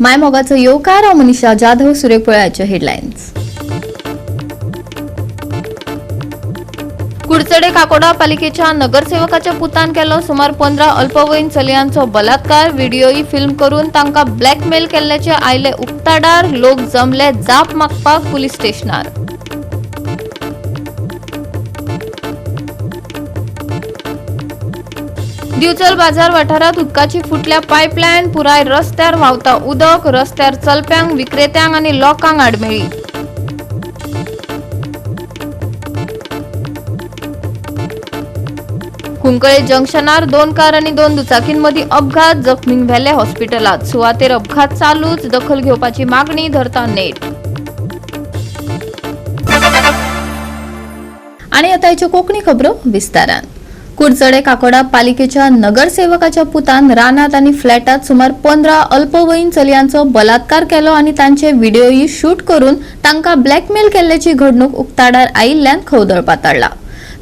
मायमोगाचो येवकार. हांव मनीषा जाधव. सुरेख पळयाचे हेडलायन्स. कुडचडे काकोडा पालिकेच्या नगरसेवकाच्या पुतान केलो सुमार 15 अल्पवयीन चलयांचो बलात्कार. व्हिडिओही फिल्म करून तांकां ब्लॅकमेल केल्ल्याचे आयले उक्ताडार. लोक जमले जाप मागपाक पुलीस स्टेशनार. दिवचल बाजार वाठारात उदकाची फुटल्या पायपलायन. पुराय रस्त्यार व्हांवता उदक. रस्त्यार चलप्यांक, विक्रेत्यांक आनी लोकांक आडमेळी. कुंकळे जंक्शनार 2 कार आणि 2 दुचाकींमधीं अपघात. जखमींक व्हेले हॉस्पिटलात. सुवातेर अपघात चालूच. दखल घेवपाची मागणी धरता नेट. आणि आता याच्यो कोकणी खबरो विस्तारान. कुडचडे काकोडा पालिकेच्या नगरसेवकाच्या पुतान रानात आणि फ्लॅटात सुमार 15 अल्पवयीन चलयांचो बलात्कार केलो आणि तांचे व्हिडिओही शूट करून तांकां ब्लॅकमेल केल्ल्याची घडणूक उक्ताडार आयिल्ल्यान खवदळ पातळ्ळा.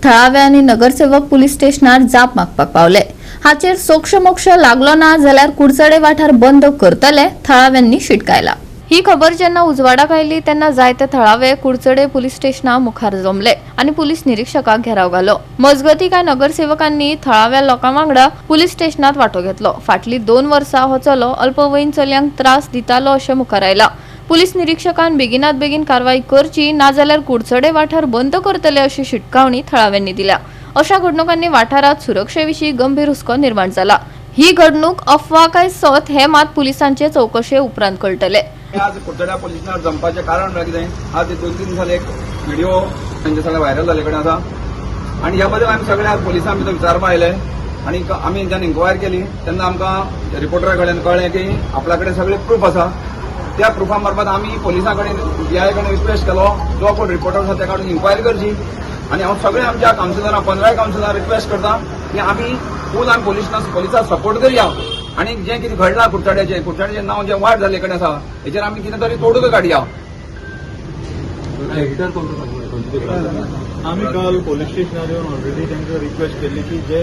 थळावे आनी नगरसेवक पुलीस स्टेशनार जाप मागपाक पावले. हाचेर सोक्षमोक्ष लागलो ना जाल्यार कुडचडे वाठार बंद करतले, थळाव्यांनी शिटकायला. ही खबर जेन्ना उजवाडाक आयली तेन्ना जायते थळावे कुडचडे पुलीस स्टेशना मुखार जमले आनी पुलीस निरीक्षकाक घेराव घालो. मजगती कांय नगरसेवकांनी थळाव्या लोकां वांगडा पुलीस स्टेशनात वांटो घेतलो. फाटलीं 2 वर्सां हो चलो अल्पवयीन चलयांक त्रास दितालो अशें मुखार आयला. पुलीस निरीक्षकान बेगिनात बेगीन कारवाई करची, नाजाल्यार कुडचडे वाठार बंद करतले अशी शिटकावणी थळाव्यांनी दिल्या. अशा घडणुकांनी वाठारात सुरक्षेविशीं गंभीर हुस्को निर्माण जाला. ही घडणूक अफवा काय सत हे मात पुलिसांचे चौकशे उपरांत कळटले. आज कुडचड्या पुलिसांक जमपाचें कारण म्हळ्यार कितें, आज 2-3 दिसांनी एक व्हिडिओ तांचे सगळे व्हायरल जाल्ले कडेन आसा आनी ह्या बद्दल आमी सगळ्या पुलिसां भितर विचारपा आयले आनी आमी जेन्ना इन्क्वायरी केली तेन्ना आमकां रिपोर्टरा कडेन कळ्ळें की आपल्या कडेन सगळे प्रूफ आसा. त्या प्रुफा मार्फत आमी पुलिसां कडेन, पीआय कडेन रिक्वेस्ट केलो, जो कोण रिपोर्टर आसा त्या कडेन इन्क्वायरी करची. आनी हांव सगळे आमच्या कावन्सिलरां, 15 कावन्सिलरां रिक्वेस्ट करता की आमी फूल आमी पुलिसांक सपोर्ट करया आनी जें कितें घडलां कुडचड्याचें, कुडचड्याचें नांव जें वायट जाल्ले कडेन आसा, हेचेर आमी कितें तरी तोडगो काडया. आमी काल पोलीस स्टेशनार येवन ऑलरेडी तांकां रिक्वेस्ट केल्ली की जे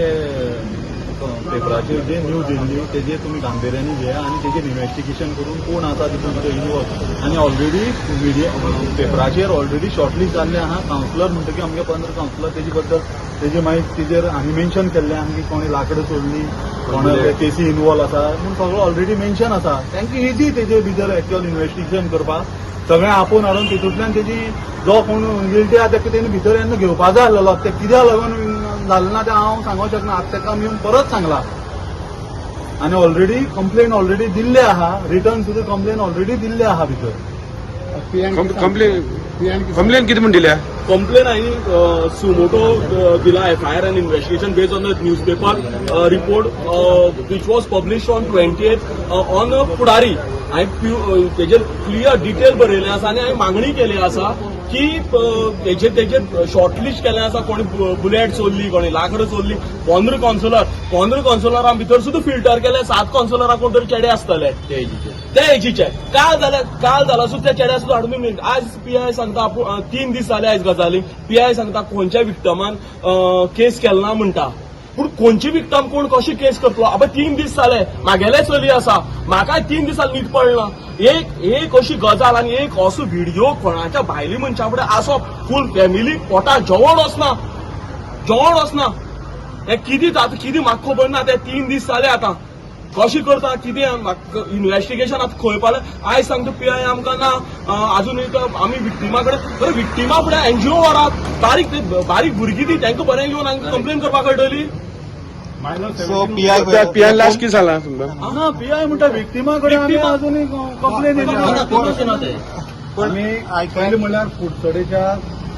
पेपराचेर जे न्यूज येयल्ली तेजेर तुमी गांभिर्यानी घेया आनी तेजेर इन्वेस्टिगेशन करून कोण आसा तितून भितर इनवॉल्व. आनी ऑलरेडी मिडिया पेपराचेर ऑलरेडी शॉर्टलिस्ट जाल्ले आहा कावन्सिलर, म्हणटकीर आमगे 15 कावन्सिलर तेजे बद्दल तेजे मागीर तेजेर आमी मेन्शन केल्लें आहा की कोणी लाकडां चोरली, कोणा केसी इनवॉल्व आसा म्हूण सगळो ऑलरेडी मेन्शन आसा. तांकां इजी तेजे भितर एक्च्युअल इन्वेस्टिगेशन करपाक. सगळें आपोवन हाडून तितूंतल्यान तेजी जो कोण गिल्टी आहा तेका तेणी भितर येन्न घेवपा जाय आसलेलो. ते कित्याक लागून जालें ना तें हांव सांगूंक शकना. आतां तेका आमी येवन परत सांगला आनी ऑलरेडी कंप्लेन ऑलरेडी दिल्ले आहा. रिटर्न सुद्दां कंप्लेन ऑलरेडी दिल्ले आहा भितर. कंप्लेन कितें म्हूण दिल्या? कंप्लेन हांवें सुमोटो दिला FIR and investigation based on the newspaper report which was publish on 28 on Pudari. हांवें तेजेर क्लियर डिटेल बरयलें आसा आनी हांवें मागणी केली आसा की तेजेर तेजेर शॉर्टलिस्ट केलें आसा, कोणी बुलेट चोरली, कोणी लाकडां चोरली. 15 कावन्सिलर, 15 कावन्सिलरां भितर सुद्दां फिल्टर केले. 7 कावन्सिलरां कोण तरी चेडे आसतले ते एजीचे. काल जाल्या, काल जाला सुद्दां त्या चेड्या सुद्दां हाडून दिवंक. आज पीआय सांगता आपूण 3 दीस जाले आयज गजालीक. पीआय सांगता खंयच्या विक्टमान केस केला ना म्हणटा, पूण खंयची विक्टम कोण कशी केस करतलो? आबा, 3 दीस जाले, म्हागेले चली आसा, म्हाकाय 3 दिसां न्हीद पडना. एक एक अशी गजाल आनी एक असो व्हिडिओ कोणाच्या भायली मनशा फुडें आसप, फूल फॅमिली पोटाक जेवण वचना, जेवण वचना. हें कितें जाता कितें म्हाका खबर ना. ते 3 दीस जाले, आतां कशें करता कितें इन्व्हेस्टिगेशन आतां खंय पावलें? आयज सांगता पीआय आमकां ना अजून एक आमी विक्टिमा कडेन. बरें, विक्टिमा फुडें एनजीओ व्हरात. बारीक बारीक भुरगीं ती, तांकां बरें घेवन हांकां कंप्लेन करपाक कळटली. पीआय लास्ट कितें सांगलां तुमकां? ना, पीआय म्हणटा विक्टिमा कडेन आमी अजून कंप्लेन येयली. आमी पयलीं म्हणल्यार कुडचडेच्या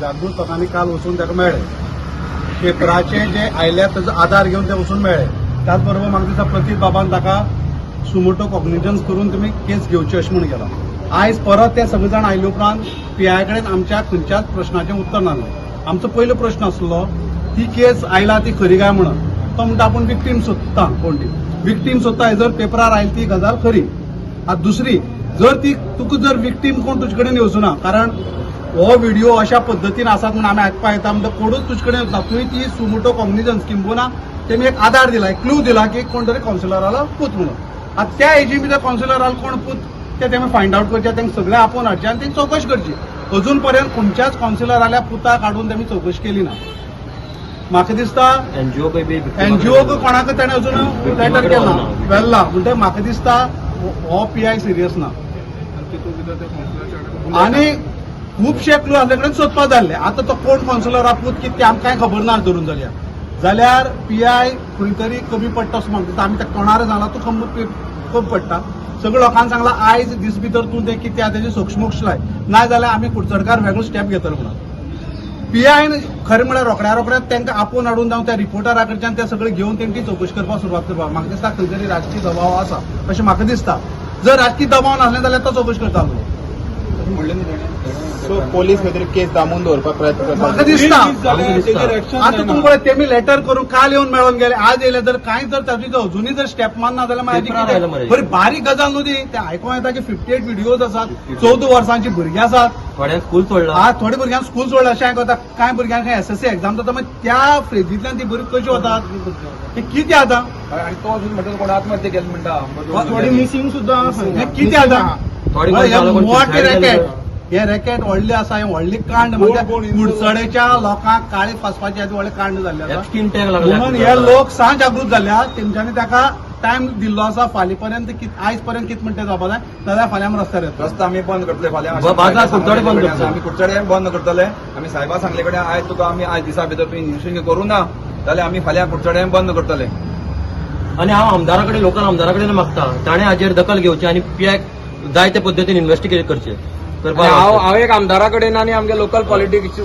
जागृत लोकांनी काल वचून ताका मेळ्ळे. पेपराचे जे आयल्या ताजो आदार घेवन ते वचून मेळ्ळे. त्याच बरोबर म्हाका दिसता प्रतीक बाबान ताका सुमोटो कॉग्निजन्स करून तुमी केस घेवची अशें म्हूण गेला. आयज परत ते सगळे जाण आयले उपरांत पीआय कडेन आमच्या खंयच्याच प्रश्नाचें उत्तर नासलें. आमचो पयलो प्रश्न आसलो, ती केस आयला ती खरी काय म्हणून. तो म्हणटा आपूण विक्टीम सोदता. कोण ती विक्टीम सोदता? जर पेपरार आयली ती गजाल खरी. आतां दुसरी, जर ती तुका जर विक्टीम कोण तुजे कडेन येवचो ना, कारण हो व्हिडिओ अशा पद्दतीन आसात म्हणून आमी आयकपाक येता, म्हणटा कोणूच तुजे कडेन वचना. तुवें ती सुमोटो कॉग्निजन्स किंबहुना तेमी एक आदार दिला, एक क्लू दिला की कोण तरी कावन्सिलरालो पूत म्हणून. आतां त्या एजी भितर कावन्सिलरालो कोण पूत ते तेमी फायंड आवट करचे, तांकां सगळें आपोवन हाडचें आनी तेंची चवकशी करची. अजून पर्यंत खंयच्याच कावन्सिलराल्या पुताक हाडून तेमी चवकशी केली ना. म्हाका दिसता एनजीओ कोणाक ताणें अजून लेटर केला व्हेल्ला, म्हणटकीर म्हाका दिसता हो पीआय सिरियस ना. आनी खुबशे क्लू आसले कडेन सोदपा जाल्ले. आतां तो कोण कावन्सिलर पूत कितें ते आमकां कांय खबर ना. धरून जाल्यार जाल्यार पीआय खंय तरी कमी पडटा असो म्हाका दिसता. आमी त्या कोणार सांगला तूं कमी पडटा. सगळ्या लोकांक सांगला आयज दीस भितर तूं तें कितें आहा तेजें सोक्षमोक्ष लाय, ना जाल्यार आमी कुडचडकार वेगळो स्टेप घेतले म्हणून. पीआयन खरें म्हळ्यार रोखड्या रोखड्यात तांकां आपोवन हाडून जावं त्या रिपोर्टरा कडच्यान ते सगळे घेवन तेंची चवकशी करपाक सुरवात करपाक. म्हाका दिसता खंय तरी राजकीय दबाव आसा अशें म्हाका दिसता. जर राजकीय दबाव नासलें जाल्यार तो चवकशी करतालो. सो पोलीस खंय तरी केस दामून दवरपाक प्रयत्न करता. म्हाका दिसता आतां तुमकां पळय तेमी लेटर करून काल येवन मेळोन गेले, आज येयले, जर कांय जर ताजी अजुनूय जर स्टेप मारना जाल्यार मागीर बरी बारीक गजाल न्हू ती. ते आयकोंक येता की 58 व्हिडियोज आसात, 14 वर्सांची भुरगीं आसात. थोड्यांक स्कूल सोडला. आज थोड्या भुरग्यांक स्कूल सोडला अशें आयकता. कांय भुरग्यांक एसएससी एक्झाम जाता, मागीर त्या फ्रेजींतल्यान ती भुरगीं कशी वतात ते कितें आतां आनी तो अजून म्हणटा कोण आत्महत्या केली म्हणटा. थोडी मिसिंग सुद्दां हें कितें आतां थोडी हें मोटें रॅकेट, हे रॅकेट व्हडलें आसा, हें व्हडलें कांड म्हणजे कुडचडेच्या लोकांक काळी फासपाचें हें व्हडलें कांड जाल्लें आसा. स्किन टॅग लागला म्हणून हे लोक सा जागृत जाल्या, तेमच्यांनी ताका टायम दिल्लो आसा. फाल्यां पर्यंत आयज पर्यंत कितें म्हणटा जावपा जाय, नाजाल्यार फाल्यां आमी रस्त्यार येतले. रस्ता आमी बंद करतले फाल्यां. बाजार कुडचडे बंद करतले. आमी कुडचडे बंद करतले. आमी साहेबा सांगले कडेन आयज तुका आमी आयज दिसा भितर तुमी इन्व्हेस्टिगेशन करूं ना जाल्यार आमी फाल्यां कुडचडे बंद करतले. आनी हांव आमदारा कडेन, लोकल आमदारा कडेन मागता ताणें हाजेर दखल घेवची आनी पीआयक जाय ते पद्दतीन इन्व्हेस्टिगेट करचें. हांव हांव एक आमदारा कडेन आनी आमगे लोकल पॉलिटिक्स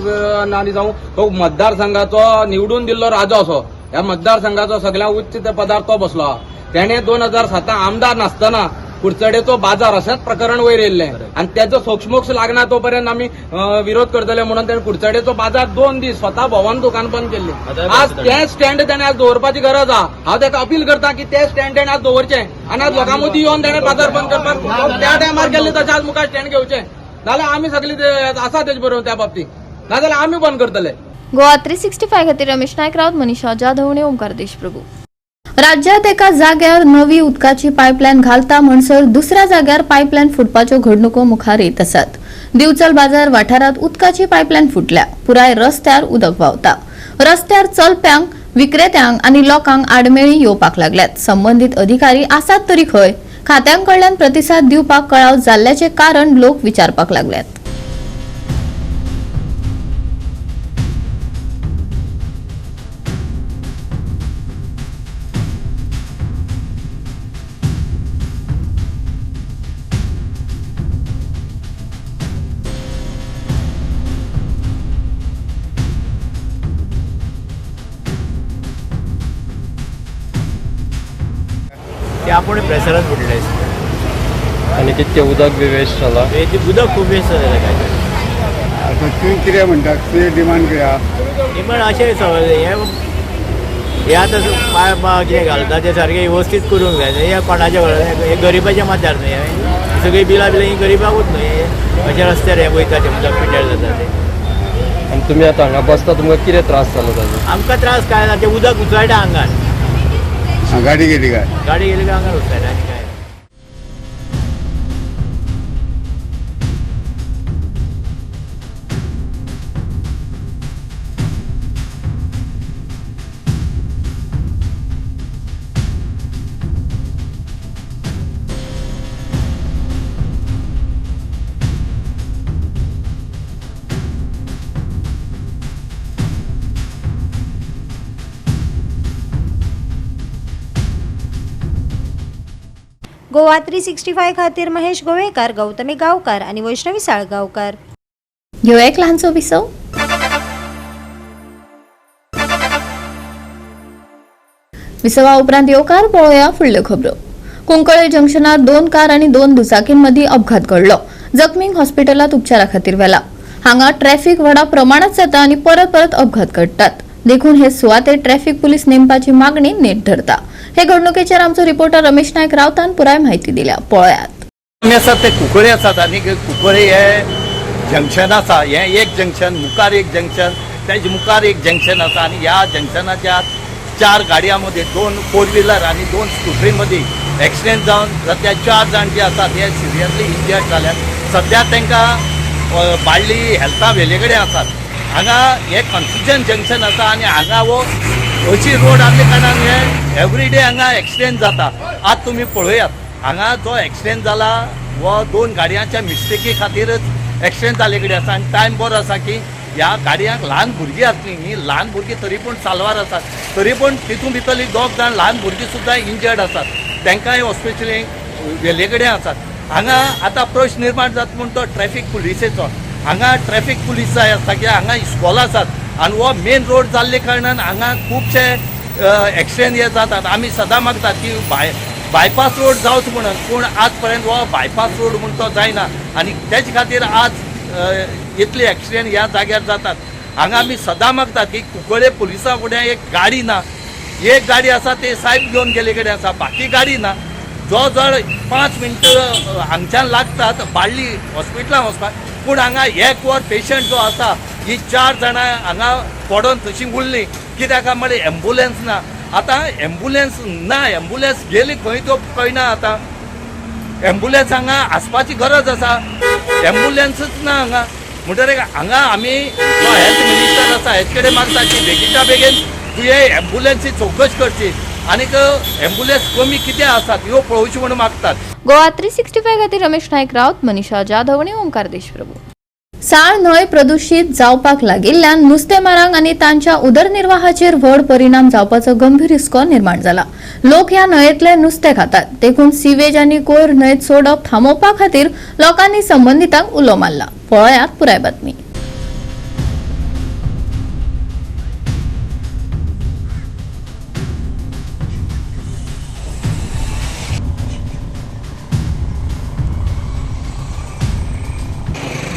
आनी जावं तो मतदारसंघाचो निवडून दिल्लो राजो असो ह्या मतदारसंघाचो सगळ्या उच्च त्या पदार तो बसलो आहा. तेणें 2007 आमदार नासतना कुडचडेचो बाजार अशेंच प्रकरण वयर येयल्लें आनी तेजो सोक्षमोक्ष लागना तो पर्यंत आमी विरोध करतले म्हणून तेणें कुडचडेचो बाजार 2 दीस स्वता भोंवन दुकान बंद केल्ली. आज तें स्टँड तेणें आज दवरपाची गरज आहा. हांव तेका अपील करता की तें स्टँड तेणें आज दवरचें आनी आज लोकां मदीं येवन तेणें बाजार बंद करपाक त्या टायमार केल्लें तशें आज मुखार स्टँड घेवचें, नाजाल्यार आमी सगळी आसा तेजे बरोबर त्या बाबतींत, नाजाल्यार आमी बंद करतले. गोवा 365 खातीर रमेश नायक राऊत, मनीषा जाधव आनी ओंकार देशप्रभू. राज्यात एका जाग्यार नवी उदकाची पायपलायन घालता म्हणसर दुसऱ्या जाग्यार पायपलायन फुटपाच्यो घडणुको मुखार येत आसात. दिवचल बाजार वाठारात उदकाची पायपलायन फुटल्या. पुराय रस्त्यार उदक व्हांवता. रस्त्यार चलप्यांक, विक्रेत्यांक आनी लोकांक आडमेळी येवपाक लागल्यात. संबंदीत अधिकारी आसात तरी खंय? खात्यांकडल्यान प्रतिसाद दिवपाक कळाव जाल्ल्याचें कारण लोक विचारपाक लागल्यात. ते आपूण प्रेशरान फुटले. आनी कितकें उदक बी वेस्ट जाला? ते उदक खूब वेस्ट जालें काय. आतां तूं कितें म्हणटा, तुजें डिमांड कितें आहा? डिमांड अशें हें हें आतां पायप कितें घालता तें सारकें वेवस्थीत करूंक जाय. हें कोणाच्या घरा, हें गरिबाच्या माथ्यार न्हय, हें सगळीं बिलां बिलां हीं गरिबाकूच न्हय. अशें रस्त्यार हें वयता तें उदक पिड्ड्यार जाता तें. आनी तुमी आतां हांगा बसता, तुमकां कितें त्रास जालो ताजो? आमकां त्रास काय ना, तें उदक उचळटा आंगार. गाडी गेली काय? गाडी गेली काय आंगार उचळटा आनी काय. गोवा 365 खातीर महेश गोवेकार, गौतमी गांवकार आनी वैष्णवी साळगांवकार. घेवया एक ल्हानसो विसव. विसवा उपरांत येवकार. पळोवया फुडल्यो खबरो. कुंकळे जंक्शनार 2 कार आनी 2 दुचाकींमदीं अपघात घडलो. जखमींक हॉस्पिटलांत उपचारा खातीर व्हेला. हांगा ट्रॅफिक व्हडा प्रमाणात जाता आनी परत परत अपघात घडटात. देखून हे सुवातेर ट्रॅफिक पुलीस नेमपाची मागणी नेट धरता. हे घडणुकेचेर आमचो रिपोर्टर रमेश नायक रावतान पुराय म्हायती दिल्या, पळयात. आमी आसात ते कुंकळे आसात आनी कुंकळे हे जंक्शन आसा. हें एक जंक्शन, मुखार एक जंक्शन, तेजे मुखार एक जंक्शन आसा आनी ह्या जंक्शनाच्या 4 गाडयां मदीं 2 फोर व्हिलर आनी 2 स्कुटरी मदीं एक्सिडेंट जावन सद्या 4 जाण जे आसात हे सिरियसली इंजर्ड जाल्यात. सद्या तांकां बाळ्ळी हेल्था वेले कडेन आसात. हांगा हे कन्फ्युजन जंक्शन आसा आनी हांगा हो अशी रोड आसल्या कारणान हे एवरीडे हांगा एक्सिडेंट जाता. आज तुमी पळयात हांगा जो एक्सिडेंट जाला हो 2 गाडयांच्या मिस्टेकी खातीरच एक्सिडेंट जाल्ले कडेन आसा. आनी टायम बरो आसा की ह्या गाडयांक ल्हान भुरगीं आसलीं, हीं ल्हान भुरगीं तरी पूण साल्वार आसात, तरी पूण तितून भितरलीं 2 जाण ल्हान भुरगीं सुद्दां इंजर्ड आसात, तांकांय हॉस्पिटलीक व्हेल्ले कडेन आसात. हांगा आतां प्रश्न निर्माण जाता म्हूण तो ट्रॅफीक पुलिसेचो. हांगा ट्रॅफीक पुलीस जाय आसता कित्याक हांगा इस्कॉलां आसात आनी हो मेन रोड जाल्ले कारणान हांगा खुबशे एक्सिडेंट हे जातात. आमी सदां मागतात की बायपास रोड जावचो म्हणून, पूण आज पर्यंत हो बायपास रोड म्हूण तो जायना आनी तेजे खातीर आज इतले एक्सिडेंट ह्या जाग्यार जातात. हांगा आमी सदां मागतात की कुंकळे पुलिसां फुडें एक गाडी ना, एक गाडी आसा ते सायब घेवन गेल्ले कडेन आसा, बाकी गाडी ना. जो जवळ 5 मिनटां हांगच्यान लागतात बाळ्ळी हॉस्पिटलान वचपाक, पूण हांगा 1 वर पेशंट जो आसा ही 4 जाणां हांगा पडोन तशीं उरलीं कित्याक काय म्हळ्यार एम्बुलन्स ना. आतां एम्बुलन्स ना, एम्बुलन्स गेली खंय त्यो कळना. आतां एम्बुलन्स हांगा आसपाची गरज आसा, एम्बुलन्सूच ना हांगा. म्हणटकीर हांगा आमी जो हेल्थ मिनिस्टर आसा हेच कडेन मागता की बेगीच्या बेगीन तुवें एम्बुलन्सी चवकशी करची आनीक एम्बुलन्स कमी कितें आसात ह्यो पळोवच्यो म्हणून मागतात. गोवा 365 खातीर रमेश नायक राऊत, मनीषा जाधव आनी ओंकार देशप्रभू. साळ न्हंय प्रदूषित जावपाक लागिल्ल्यान नुस्तेमारांक आनी तांच्या उदरनिर्वाहाचेर व्हड परिणाम जावपाचो गंभीर हुस्को निर्माण जाला. लोक ह्या न्हंयेतले नुस्तें खातात, देखून सिवेज आनी कोयर न्हंयेत सोडप थांबोवपा खातीर लोकांनी संबंदितांक उलो मारला. पळयात पुराय बातमी.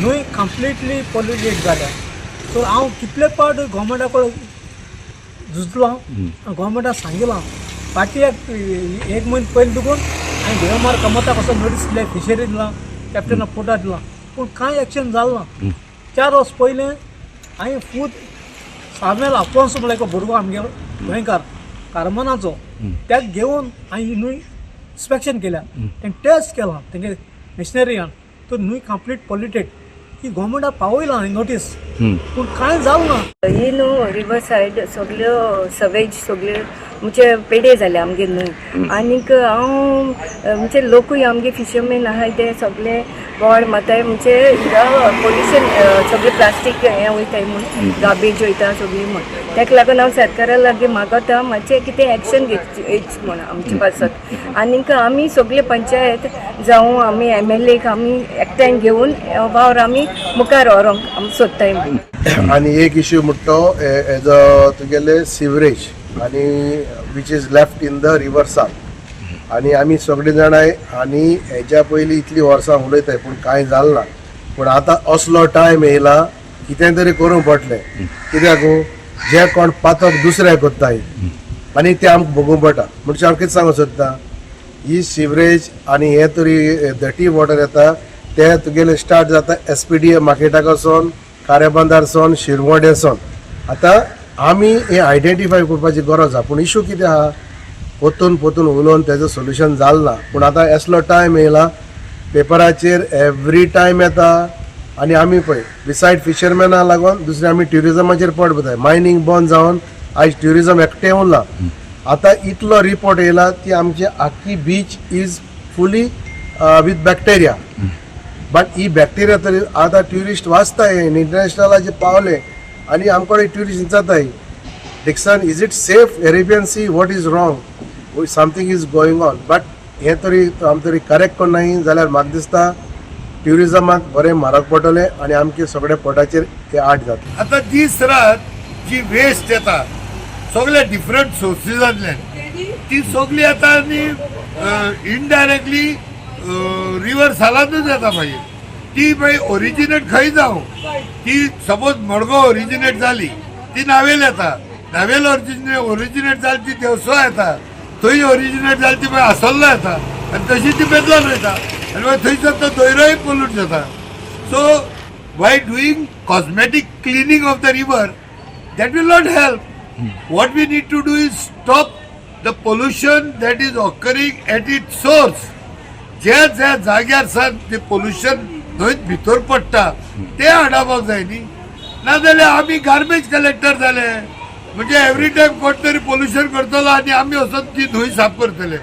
न्हंय कंप्लिटली पोल्युटेड जाल्या. सो हांव कितले पावट गोवोरमेंटा कडेन झुजलो, गोवोरमेंटाक सांगिलां. फाटीं एक म्हयनो पयलीं देखून हांवें भिरामार कमता कसो नोटीस दिल्या, फिशरी दिलां, कॅप्टन ऑफ पोर्टाक दिलां, पूण कांय एक्शन जालें ना. 4 वर्स पयलीं हांवें फूद सामेल आफोन्स म्हणल्यार एक भुरगो आमगेलो गोंयकार कारमनाचो, ताका घेवन हांवें न्हंय इन्स्पेक्शन केल्या, तेणें टेस्ट केलां तेंगे मिशनरियान, तर न्हंय कंप्लीट पोल्युटेड ही गोवोरमेंटाक पावयलां हांवें नोटीस, पूण कांय जालें ना. ही न्हू रिवर सायड सगल्यो सवेज सगल्यो म्हणजे पेडे जाले आमगे न्हय. आनीक हांव म्हणजे लोकूय आमगे फिशरमॅन आहाय ते सगळे बोड माताय म्हणजे हिंगा पोल्युशन सगळे प्लास्टीक हें वयताय म्हूण गार्बेज वयता सगळी म्हूण, ताका लागून हांव सरकारा लागीं मागता मातशें कितें एक्शन घेवचें म्हूण आमचे पासत. आनीक आमी सगळे पंचायत जावं आमी MLA आमी एकठांय घेवन वावर आमी मुखार व्हरोंक आमी सोदताय म्हूण. आनी एक इश्यू म्हणटा तो एज अ तुगेले सिवरेज आनी which is left in the river Sal. आनी आमी सगळीं जाणां आनी हेच्या पयलीं इतलीं वर्सां उलयताय पूण कांय जालें ना. पूण आतां असलो टायम येयला कितें तरी करूंक पडलें, कित्याक जे कोण पातक दुसरे करताय आनी तें आमकां भोगूंक पडटा. म्हणजे हांव कितें सांगूंक सोदता, ही सिवरेज आनी हे तरी डर्टी वॉटर येता ते तुगेले स्टार्ट जाता SPDA मार्केटाक वचोन, खारेबांदार सोन, शिरवडे सोन. आतां आमी हें आयडेंटिफाय करपाची गरज आसा, पूण इशू कितें आहा पोतून पोतून उलोवन तेजो सोल्युशन जालें ना. पूण आतां असलो टायम येयला, पेपराचेर एवरी टायम येता आनी आमी पळय बिसायड फिशरमॅना लागून दुसरें आमी ट्युरिजमाचेर पट पळयता. मायनींग बंद जावन आयज ट्युरिजम एकटें उरलां. आतां इतलो रिपोर्ट येयला की आमची आख्खी beach is fully with bacteria. But he bacteria तरी आतां ट्युरिस्ट वाचताय, इंटरनॅशनलाचे पावले आनी आमकडे tourist विचारताय, Dixon, is it safe Arabian Sea, what is wrong, something is going on. But हें तरी आमी तरी करेक्ट करनाय जाल्यार म्हाका दिसता ट्युरिजमाक बरें म्हारग पडटलें आनी आमचे सगळे पोटाचेर ते आट जातले. आतां दीस रात जी वेस्ट येता सगळे डिफरंट सोर्सीसांतल्यान ती सगळी आतां आनी इनडायरेक्टली रिवर सालांतूच येता. मागीर ती मागीर ओरिजिनेट खंय जावं, ती सपोज मडगांव ओरिजिनेट जाली ती नावेल येता, नावेल ओरिजिनेट जाली ती देवसो येता, थंय ओरिजिनेट जाली ती मागीर आसोल्ला येता आनी तशी ती बेतलान वयता आनी मागीर थंयसर तो दोयरोय पोल्यूट जाता. So by doing cosmetic cleaning of the river that will not help. What we need to do is stop the pollution that is occurring at its source. ज्या ज्या जाग्यार सावन ते पोल्युशन न्हंयत भितर पडटा ते आडावपाक जाय न्ही. नाजाल्यार आमी गार्बेज कलेक्टर जाले म्हणजे एवरी टायम कोण तरी पोल्युशन करतलो आनी आमी वचोन ती न्हंय साफ करतले.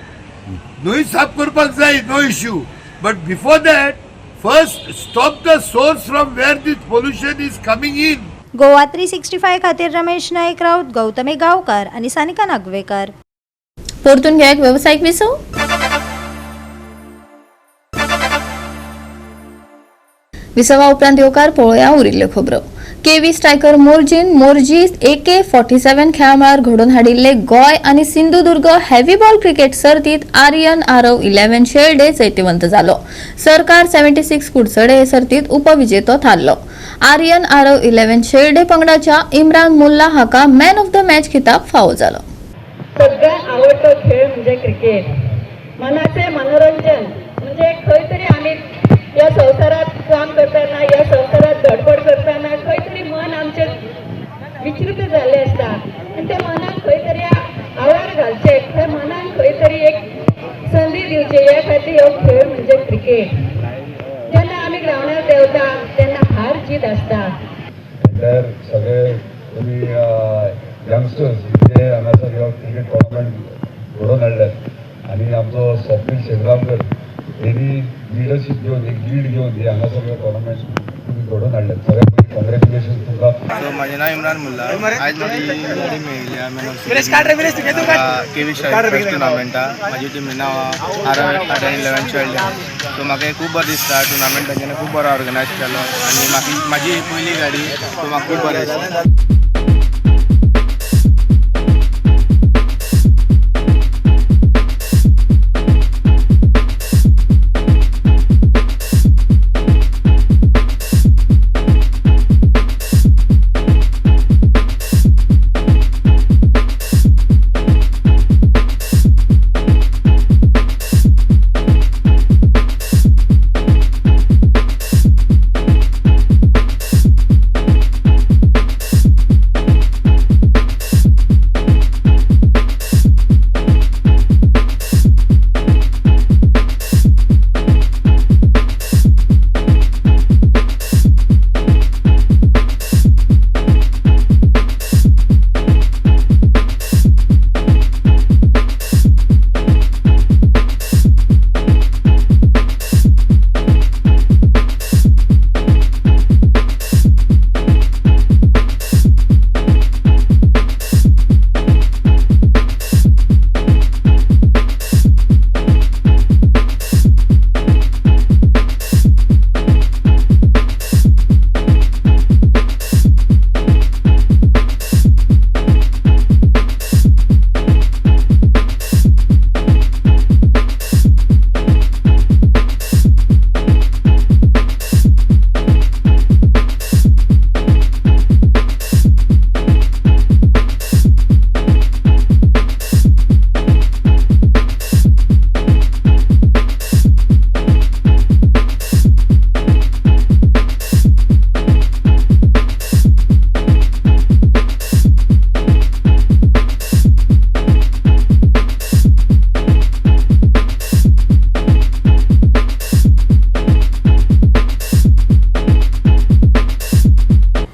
न्हंय साफ करपाक जाय, no issue, but before that first stop the source from where this pollution is coming in. Goa 365 खातीर रमेश नाईक राऊत, गौतमी गावकर आनी सानिका नागवेकर. परतून घ्या एक वेवसायीक विसव. विसवा उपरांत येवकार पळोवया उरिल्ल्यो खबरो. केव्ही स्ट्रायकर मोरजीन मोरजी AK-47 खेळामळार घडोवन हाडिल्ले गोंय आनी सिंधुदुर्ग हेवी बॉल क्रिकेट सर्तीत आर्यन आरव 11 शेल्डे जैतिवंत जालो. सरकार 76 कुडचडे हे सर्तीत उपविजेतो थारलो. आर्यन आरव 11 शेल्डे पंगडाच्या इम्रान मुल्ला हाका मॅन ऑफ the match खिताब फावो जालो. सगळ्यांत आवडटो खेळ म्हणजे क्रिकेट. मनाचे मनोरंजन म्हणजे खंय तरी आमी ह्या संवसारात काम करतना, ह्या संवसारात धडपड करतना खंय तरी मन आमचें विचलित जाल्लें आसता आनी त्या मनाक खंय तरी आवार घालचें, खंय मनाक खंय तरी एक संदी दिवची, ह्या खातीर हो खेळ म्हणजे क्रिकेट. जेन्ना आमी ग्रावंडार देंवता तेन्ना हार जीत आसता. तर सगळे तुमी यंगस्टर्स जे हांगासर ह्यो क्रिकेट टोर्नामेंट घडोवन हाडल्यात आनी आमचो स्वप्नील शेजगांवकर हेणी लिडरशीप घेवन एक लीड घेवन हे हांगासर ह्यो टोर्नामेंट तुमी घडोवन हाडल्यात. सगळ्यात पयलीं कॉंग्रेच्युलेशन तुमकां. सो म्हाजें नांव इम्रान मुल्ला. आयज म्हाजी गाडी मेळिल्ली मॅन ऑफ केवी फर्स्ट टुर्नामेंटा. म्हाजी टिमी नांव आर 11 शेल्डे. सो म्हाका खूब बरें दिसता टुर्नामेंट तांच्यांनी खूब बरो ऑर्गनायज केलो आनी म्हाका म्हाजी पयली गाडी, सो म्हाका खूब बरें दिसता.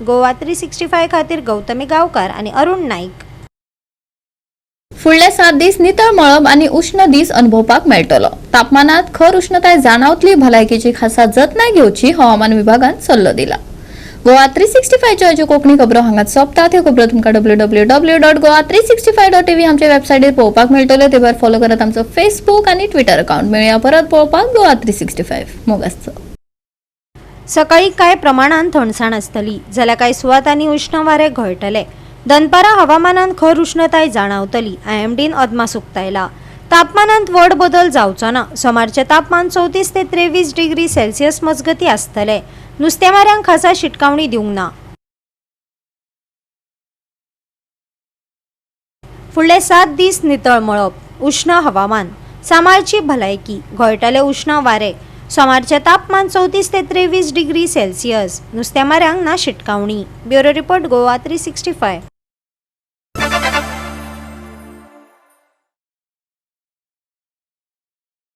गोवा 365 खातीर गौतमी गावकर आनी अरुण नाईक. फुडले 7 दीस नितळ मळब आनी उश्ण दीस अनुभवपाक मेळटलो. तापमानात खर उष्णताय जाणवतली. भलायकेची खासा जतनाय घेवची हवामान विभागान सल्लो दिला. गोवा 365 च्यो कोंकणी खबरो हांगाच सोंपतात. ह्यो खबरो तुमकां www.goa365.tv आमच्या वेबसायटीर पळोवपाक मेळटल्यो. ते भायर फॉलो करात आमचो फेसबूक आनी ट्विटर अकाउंट. मेळया परत पळोवपाक गोवा 365. मोग आसचो. सकाळी कांय प्रमाणान थंडसाण आसतली जाल्यार कांय सुवातांनी उश्ण वारें घोळटले. दनपारां हवामानांत खर उश्णताय जाणावतली. आयएमडीन अदमास उक्तायला. तापमानांत व्हड बदल जावचो ना. सोमारचें तापमान 34 ते 23 डिग्री सेल्सियस मजगती आसतलें. नुस्तेमाऱ्यांक खासा शिटकावणी दिवंक ना. फुडले 7 दीस नितळ मळब, उश्ण हवामान, सांबाळची भलायकी, घोळटले उश्ण वारें. सोमारचें तापमान 34 ते 23 डिग्री सेल्सियस. नुस्तेमाऱ्यांक ना शिटकावणी. Bureau report, Goa 365.